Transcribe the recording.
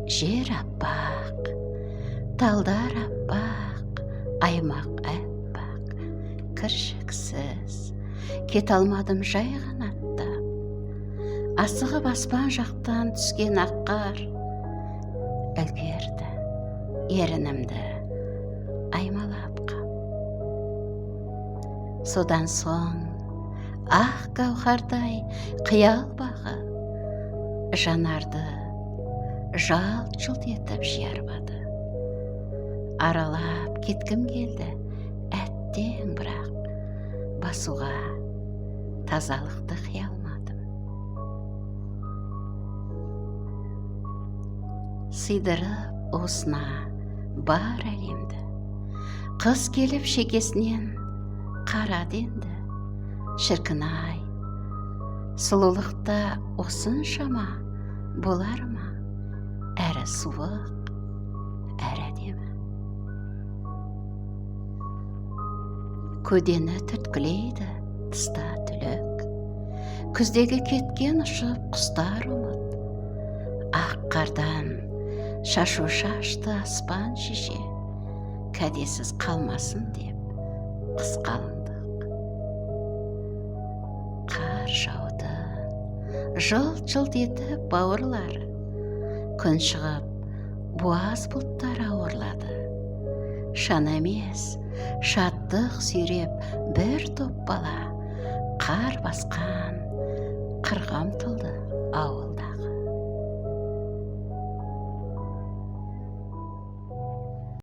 Жер аппақ, талдар аппақ, аймақ аппақ, кіршіксіз. Кете алмадым жай ғана аттап. Асығып аспан жақтан түскен ақ қар үлгерді ерінімді аймалап қап. Содан соң ақ гауһардай қиял бағы жанарды жалт жұлт етіп жиарбады. Аралап кеткім келді, әттең, бірақ басуға тазалықты қия алмадым. Сыйдырып уысына бар әлемді, қыз келіп шекесінен қарады енді. Шіркін ай, сұлулықта осыншама болар ма? Әрі суық, әрі әдемі. Көдені түрткілейді тыста түлік, күздегі кеткен ұшып құстар ұмыт. Ақ қардан шашу шашты аспан шеше, кәдесіз қалмасын деп қыс қалыңдық. Қар жауды жылт жылт етіп бауырлары, күн шығып буаз бұлттар ауырлады. Шана емес, шаттық сүйреп бір топ бала қар басқан қырға ұмтылды ауылда.